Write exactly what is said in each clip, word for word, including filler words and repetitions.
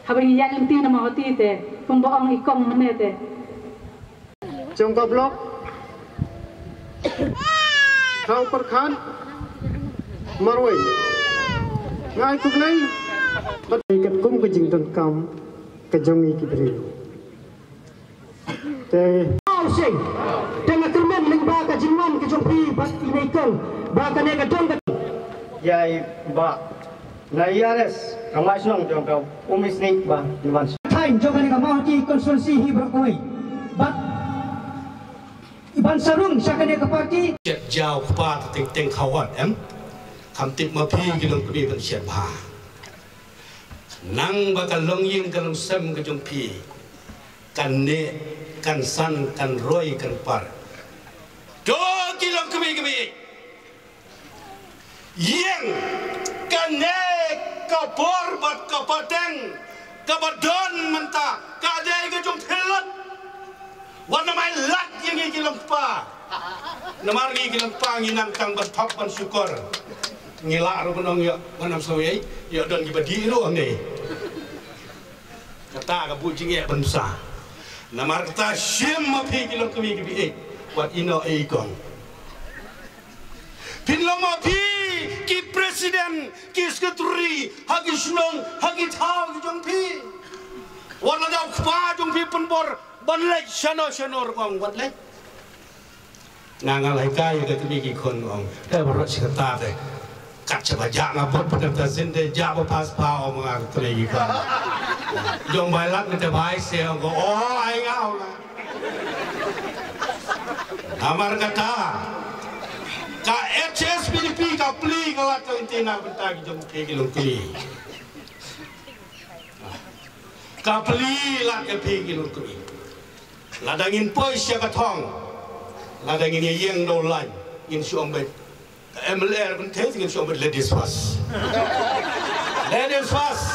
Haba ngi ïaid lynti na Mawhati te, kumba ong i kong mynne te, jong ka block Khaw Pyrkhat marwei. Nga ai khublei bad katkum ka jingdonkam ka jong ngi ki briew. Te Aw sing. Te nga kyrmen lyngba ka jingwan ka jong phi bad i Nei Kong ba kane ka dong ka. Ïa i Bah Naiares, ka Maisnong jong ka Umisnik ba i wan. Thaiñ jong kane ka Mawhati constituency hi baroh kawei. Bad i ban sarung sha kane ka party. Jet jaw kpa ta teng teng khawat em. Kam tip ma phi ki long kmie ban shet bha. Nang ba ka longïing ka longsem ka jong phi kan neh, kan san, kan roi, kan par. To ki long kmie kmie. Ïeng, kane ka bor bad ka pateng kaba don mynta ka dei ka jong phi lut. Wat namar lak ïa ngi ki long kpa. Namar ngi ki long kpa ngi nang tang ban thok ban shukor. Ngi lah ruh ban ong ïa, ban ong sawei ïa don kiba dih ruh ne. Kata ka buh jingeh ban sa. Namar kata shim ma phi ki long kmie ki bieit. Wat ino ei kong. Phin long ma phi ki president, ki secretary ha ki shnong, ha ki thaw ki jong phi. Wat la dau kpa jong phi pynbor ban leit shano shano ruh kong wat leit. Nga nga lai kai ka kmie ki khun ong. Te baroh shi katta te. Kat shaba jah nga bot pynta zin te jah ba pas pa ong nga ka kmie ki khun. Jong bai lak te bai se ong ko, oh ai nga ong nga. Namar kata ka H S P D P ka plie ka lad ka lynti na bynta ki jong ki ki long kmie. Ka plie lad ka plie ki long kmie. Lada ngin poi sha ka thong, lada ngin ïa ïeng da u lain, ngin shu ong beit. Ka M L A ruh ngin shu ong beit ladies first. Ladies first.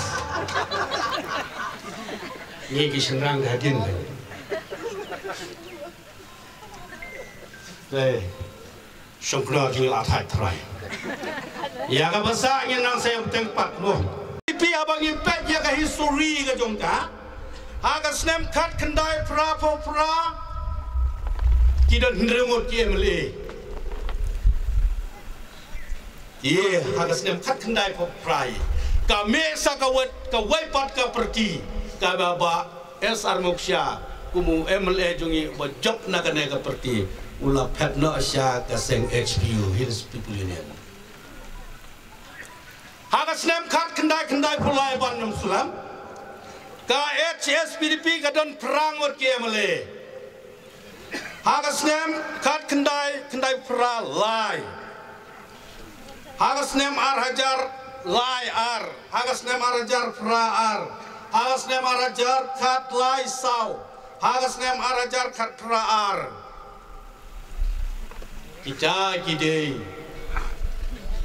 Ngi ki shynrang ka hadien. Te shong kno jingïaleh thait trai. Ïa kaba sah ngin nang sah ïa bteng pat mo. Phi haba ngi peit ïa ka history ka jong ka. Ha ka snem khatkhyndai phra phew phra ki don hynriew ngut ki M L A. Ïa, ha ka snem khatkhyndai phew phra. Ka mih sa ka wei, ka wei pat ka party. Kaba Bah S R Mawshynrut kum u M L A jong ngi uba jop na kane ka party. U la phet noh sha ka seng H P U, Hills People Union. Ha ka snem khatkhyndai khyndai phew lai ban ym slem. Ka H S P D P ka don phra ngut ki M L A. Ha ka snem khatkhyndai khyndai phra lai. Ha ka snem ar hajar lai ar. Ha ka snem ar hajar phra ar. Ha ka snem ar hajar khatlai saw. Ha ka snem ar hajar khatphra ar. Kita ki dei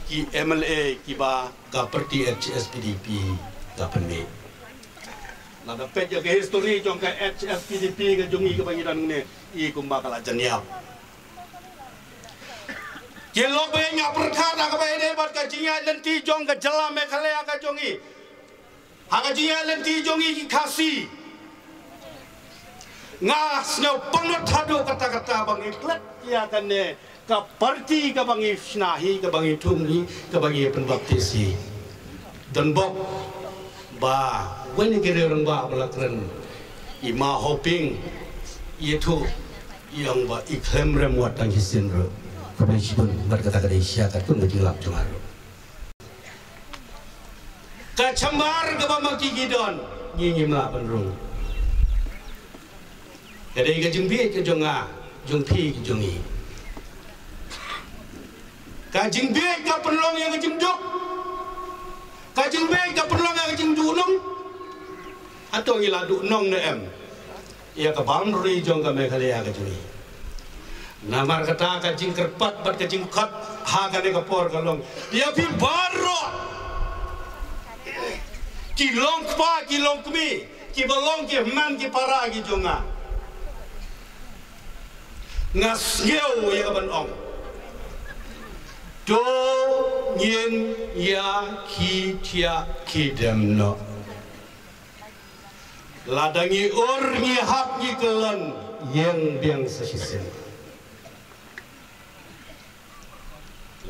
ki M L A kiba ka party H S P D P ka pynmih. Lada peit ïa ka history jong ka H S P D P ka jong ngi kaba ngi don ne, i kumba ka la jan ïap. Ki lok ba ïa nga pyrkhat ha kaba ïadei bad ka jingïaid lynti jong ka jylla Meghalaya ka jong ngi. Ha ka jingïaid lynti jong ngi ki Khasi. Nga sngew pynlut haduh katta katta ba ngi klet ïa kane ka party kaba ngi shna hi, kaba ngi thung hi, kaba ngi pynbaptis hi. Don bok ba wei na ki riew rangbah ba la kren, i Ma Hoping, i ïathuh, i ong ba i khlem rem wat tang shisien ruh. Khublei shibun bad kata ka dei shisha katkum ka jinglap jong nga ruh. Ka chamber kaba ma ki ki don, ngi ngim lah ban rung. Ka dei ka jingbieit ka jong nga, jong phi, ka jong ngi. Ka jingbieit ka pynlong ïa ka jingduk. Ka jingbieit ka pynlong ïa ka jingduhnong. Hato ngi la duhnong ne em ïa ka boundary jong ka Meghalaya ka jong ngi? Namar kata ka jingkyrpad bad ka jingkhot ha kane ka por ka long ïa phi baroh ki long kpa, ki long kmie, kiba long ki hynmen ki para ki jong nga. Nga sngew ïa ka ban ong, to ngin ïa khie thiah khie dem noh. Lada ngi ur ngi hap ngi kyllon, ïeng biang sa shisien.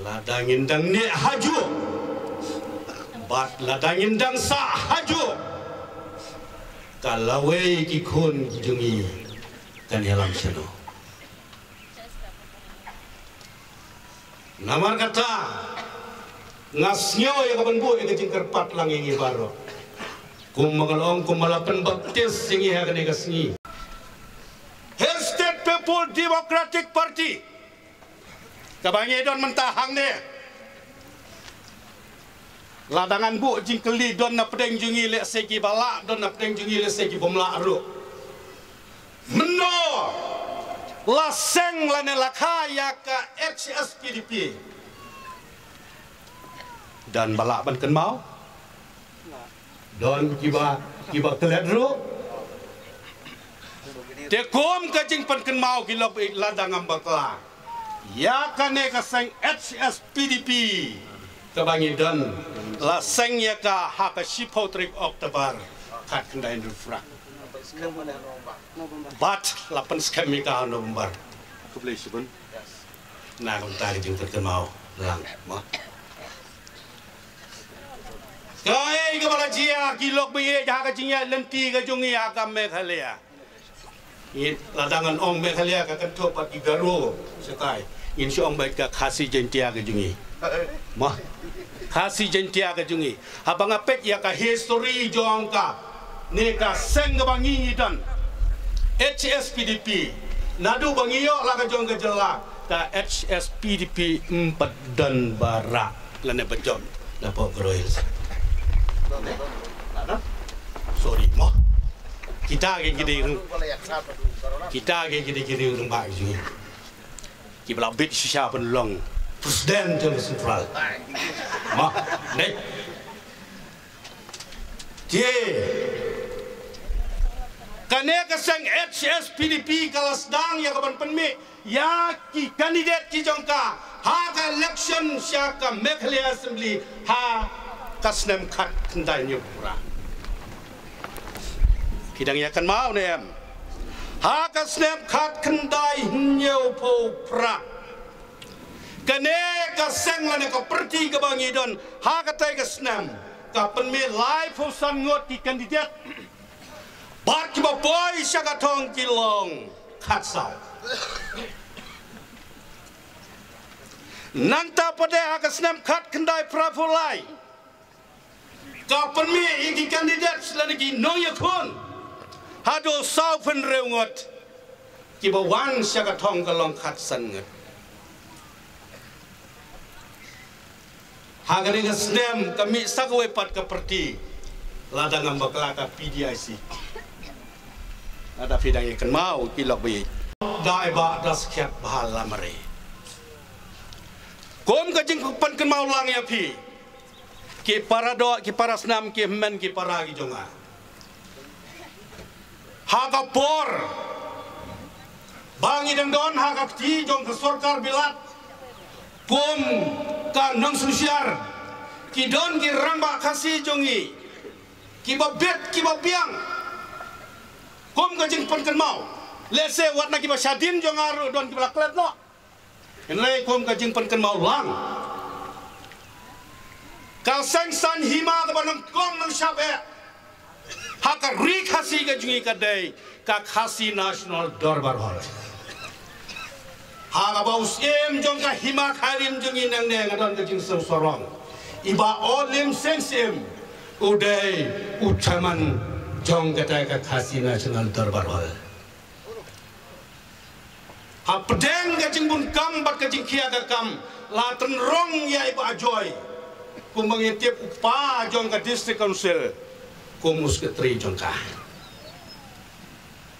Lada ngin dang neh hajuh, bad lada ngin dang sah hajuh, ka lawei ki khun ki jong ngi kan ïalam shano? Namar kata, nga sngew ïa ka ban buh ïa ka jingkyrpad lang ïa ngi baroh. Kumba nga la ong, kumba la pynbaptis ïa ngi ha kane ka sngi. Haï State People Democratic Party, kaba ngi don mynta hangne, lada ngan buh jingkylli, don na pdeng jong ngi lehse kiba lah, don na pdeng jong ngi lehse kibym lah ruh. Mynno la seng lane la kha ïa ka H S P D P? Don ba lah ban kynmaw? Don kiba, kiba klet ruh? Te kum ka jingpynkynmaw, ki lok, lada ngam bakla, ïa kane ka seng H S P D P kaba ngi don, la seng ïa ka ha ka shiphew tarik October khatkhyndai hynriew phra. Bad la pynskhem ïa ka ha November. Khublei shibun. Na ka bynta ka jingpynkynmaw lang, mo. Kaei kaba la jia, ki lok baieit, ha ka jingïaid lynti ka jong ngi ha ka Meghalaya? Ngi, lada ngan ong Meghalaya ka kynthup bad ki Garo shatai, ngin shu ong beit ka Khasi Jaintia ka jong ngi. Mo, Khasi Jaintia ka jong ngi. Haba nga peit ïa ka history jong kane ka seng kaba ngi ngi don, H S P D P, naduh ba ngi ïoh la ka jong ka jylla, ka H S P D P ym pat don ba rah lane ba jop na pdeng Garo Hills. Sorry, mo. Kita ki dei ki dei, kita ki dei ki dei rangbah jong ngi, kiba la bit shisha ban long president jong ka central. Mo, ne. Te kane ka seng H S P D P ka la sdang ïa ka ban pynmih ïa ki candidate ki jong ka ha ka election sha ka Meghalaya Assembly ha ka snem khatkhyndai hynñiew phra. Phi dang ïa kynmaw ne em? Ha ka snem khatkhyndai hynñiew phra, kane ka seng lane ka party kaba ngi don ha katei ka snem ka pynmih laiphew san ngut ki candidate. Bad kiba poi sha ka thong ki long khatsaw. Nangta pat ha ka snem khatkhyndai phraphew lai, ka pynmih ïa ki candidate lane ki nongïakhun haduh sawphew hynriew ngut, kiba wan sha ka thong ka long khatsan ngut. Ha kane ka snem ka mih sa kawei pat ka party, lada ngam bakla ka P D I C. Lada phi dang ïa kynmaw ki lok baieit. Dei ba da skhiat bha lamare. Kum ka jingpynkynmaw lang ïa phi, ki para doh, ki para snam, ki hynmen, ki para ki jong nga. Ha ka por ba ngi dang don ha ka kti jong ka sorkar Bilat kum ka nongsynshar, ki don ki rangbah Khasi jong ngi kiba bit kiba biang. Kum ka jingpynkynmaw, lehse wat na kiba shadien jong nga ruh don kiba la klet noh. Hynrei kum ka jingpynkynmaw lang, ka seng san hima kaba nyngkong nyngshap eh ha ka ri Khasi ka jong ngi ka dei ka Khasi National Dorbar Hall. Ha kaba u Syiem jong ka hima Khyrim jong ngi nangne, nga don ka jingsngew sarong, i Bah Olim Seng Syiem u dei u chairman jong kata ka Khasi National Dorbar Hall. Hapdeng ka jingbun kam bad ka jingkhia ka kam, la tynrong ïa i Bah Ajoy kumba ngi tip, u kpa jong ka District Council, kum u secretary jong ka.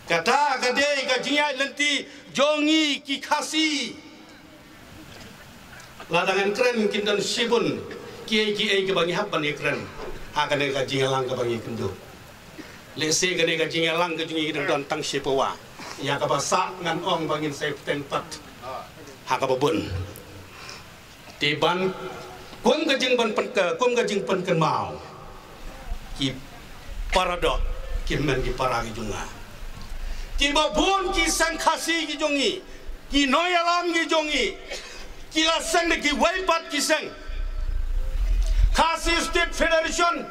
Kata ka dei ka jingïaid lynti jong ngi ki Khasi. Lada ngan kren kin don shibun kiei kiei kiba ngi hap ban ïakren ha kane ka jingïalang kaba ngi kynduh. Lehse kane ka jingïalang ka jong ngi ki dang don tang shi pawa. Ïa kaba sah ngan ong ba ngin sa ïa pynbeit pat ha kaba bun. Te ban kum ka jingban pyn-, kum ka jingpynkynmaw, ki para doh, Ki hynmen ki para ki jong nga, kiba bun ki seng Khasi ki jong ngi, ki nongïalam ki jong ngi, ki la seng da kiwei pat ki seng. Khasi State Federation,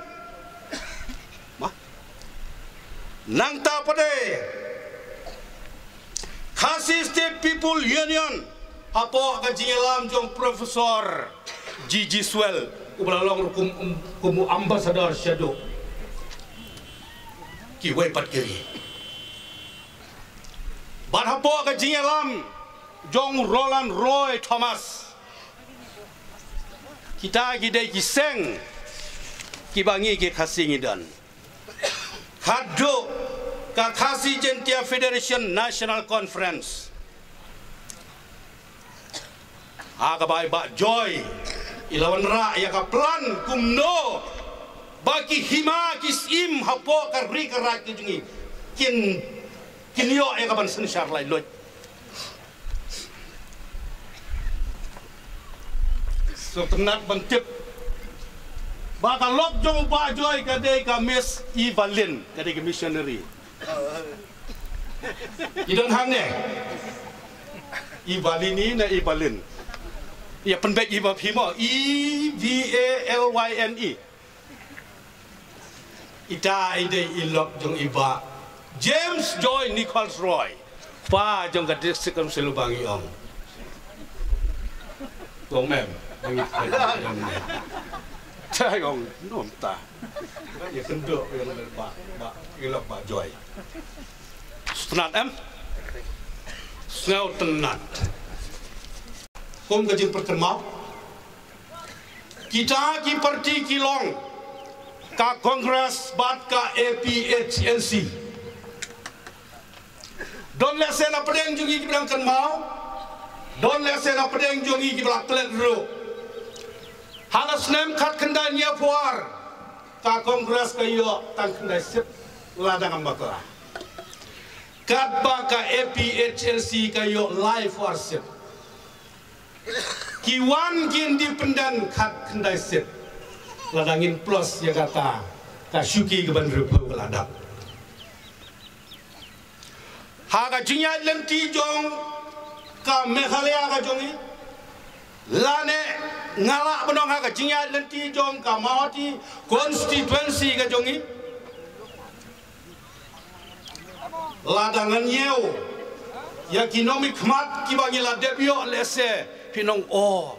ma, nangta pat de Khasi State People Union, hapoh ka jingïalam jong Professor G G Swell, uba la long ruh kum, um, kum u ambassador shaduh, kiwei pat ki ri. Bad hapoh ka jingïalam jong Roland Roy Thomas, kita ki dei ki seng kiba ngi ki Khasi ngi don. Haduh ka Khasi Jaintia Federation National Conference, ha kaba i Bah Joy i la wanrah ïa ka plan kumno ba ki hima ki syiem hapoh ka ri ka raid ka jong ngi kin, kin ïoh ïa ka ban synshar laitluid. Sngewtynnat ban tip ba ka lok jong u Bah Joy ka dei ka Miss Evelyn, ka dei ka missionary. I don hangne Evelyn ne Evelyn? Ïa pynbeit i ba phi mo, E V A L Y N E. Ita i dei i lok jong i Bah James Joy Nichols Roy, kpa jong ka District Council ba ngi ong. Kong mem, ngi kong mem. Ta ong nom ta. Ïa kynduh ïa ba, ba, i lok Bah Joy. Sngewtynnat em? Sngewtynnat. Kum ka jingpyrkhat mo, kita ki parti ki long ka Congress bad ka A P H L C. Don lehse na pdeng jong ngi kiba dang kynmaw, don lehse na pdeng jong ngi kiba la klet ruh. Ha ka snem khatkhyndai hynñiewphew ar, ka Congress ka ïoh tang khyndai seat, lada ngam bakla. Katba ka A P H L C ka ïoh laiphew ar seat. Ki wan ki independent khatkhyndai seat. Lada ngin plus ïa kata, ka shuki ka ban hynriewphew ka la dap. Ha ka jingïaid lynti jong ka Meghalaya ka jong ngi, lane nga lah ban ong ha ka jingïaid lynti jong ka Mawhati constituency ka jong ngi, lada ngan ñiew ïa ki nongmihkhmat kiba ngi la dep ïoh, lehse phin ong, oh,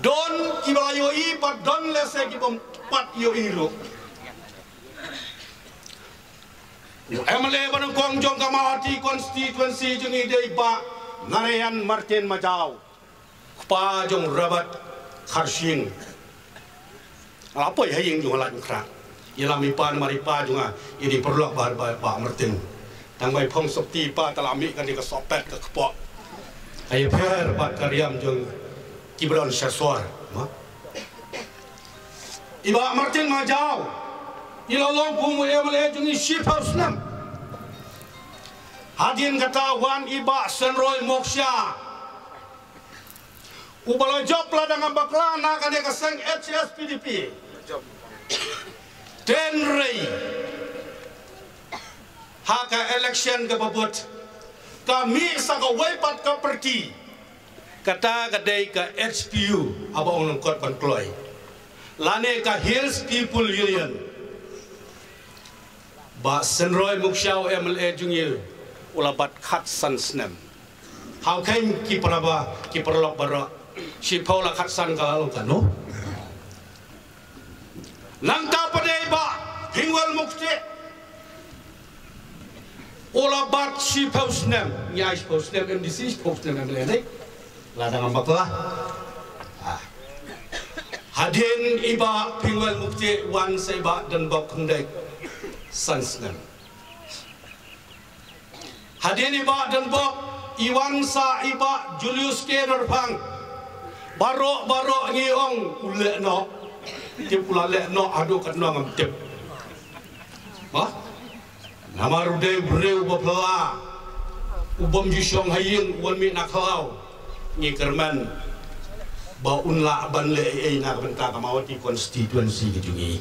don kiba la ïohi bad don lehse kibym pat ïohi ruh. U M L A ba nyngkong jong ka Mawhati constituency jong ngi dei Bah Narayan Martin Majaw, kpa jong Robert Kharshing. Nga la poi ha ïing jong nga, la ïeng khra. Ïalam i pa namar i pa jong nga i dei paralok Bah, Bah, Bah Martin. Tang ba i phong sopti i pa, te la mih kane ka sohpet ka kpoh. Ka ïapher bad ka riam jong kiba don sha sor. Ma, i Bah Martin Majaw i la long kum u M L A jong ngi shiphew snem. Hadien kata wan i Bah Senroy Moksha, uba la jop lada ngam bakla na kane ka seng H S P D P. Hynrei ha ka election kaba bud, ka mih sa kawei pat ka parti. Kata ka dei ka H P U, haba ong lyngkot ban kloi, lane ka Hills People Union. Bah Senroy Mukshaw, M L A jong ngi, u la bat khatsan snem. Hawkheiñ ki para ba, ki paralok baroh, shiphew la khatsan ka la long kano. Nangta pat dei Bah Phingwel Mukti, u la bat shiphew snem, ngi ai shiphew snem M D C, shiphew snem M L A dei. Lada ngam bakla. Ah. Hadien i Bah Phingwel Mukti wan sa i Bah Donbok Khyndai, san snem. Hadien i Bah Donbok, i wan sa i Bah Julius K Dorphang. Baroh, baroh ngi ong u leh noh. Tip u la leh noh haduh katno ngam tip. Hah? Namar u dei u briew ba phylla, u bym ju shong ha ïing, u wan mih na khlaw. Ngi kyrmen ba un lah ban leh ei ei na ka bynta ka Mawhati constituency ka jong ngi.